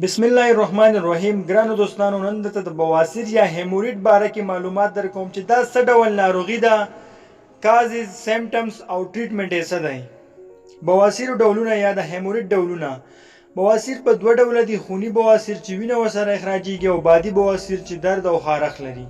بسم الله الرحمن الرحیم. ګرانو دوستانو، نن درته د بواسیر یا هیموریډ باره کې معلومات درکوم چې دا څه ډول ناروغي ده، کازز، سیمټمز او ټریټمنټ یې څه دی. بواسیرو ډولونه یا د هیموریډ ډولونه. بواسیر په دوه ډوله دي: خوني بواسیر چې وینه ورسره اخراجیږي او بادي بواسیر چې درد او خارښ لري.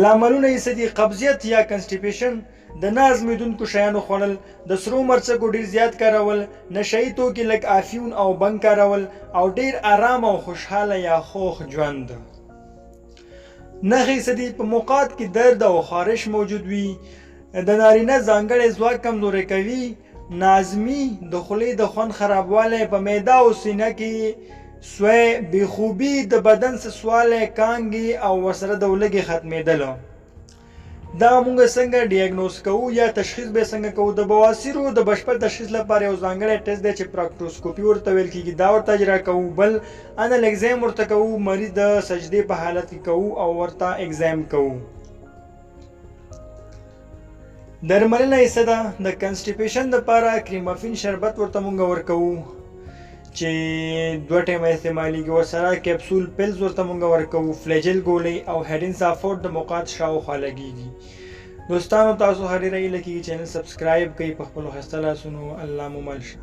لاملونه یې څه دي؟ قبضیت یا کنسټیپیشن، د نه هضمېدونکو شیانو خوړل، د سرو مرچکو ډېر زیات کارول، نشه یي توکي لکه افیون او بنګ کارول، او ډېر ارام او خوشحاله یا خوښ ژوند. نښې څه دي؟ په مقعد کې درد او خارش موجود وي، د نارینه ځانګړی ځواک کمزوری کوي، ناظمي، د خولې د خوند خرابوالی، په معده او سینه کې سوی، بې خوبي، د بدن سستوالی، کانګې او ورسره د ولږې ختمېدل. دا موږ څنګه ډیاګنوز کوو یا تشخیص به څنګه کوو؟ د بواسیرو د بشپړ تشخیص لپاره یو ځانګړی ټیسټ دی چې پراکټوسکوپي ورته ویل کیږي، دا ورته اجرا کوو. بل انل اگزام ورته کوو، مریض د سجدې په حالت کې کوو او ورته اگزام کوو. درملنه یې څه ده؟ د کنسټیپیشن دپاره کریمافین شربت ورته مونږ ورکوو چې دوه ټیمه استعمالیږي، ورسره کپسول پلز ورته مونږ ورکوو، فلیجل ګولۍ او هیډینسافورټ د مقعد شاوخوا لګیږي. دوستانو، تاسو ښه ډېره هیله کېږي چینل سبسکرایب کړئ په خپلو ښایسته لاسونو. الله مو مل شه.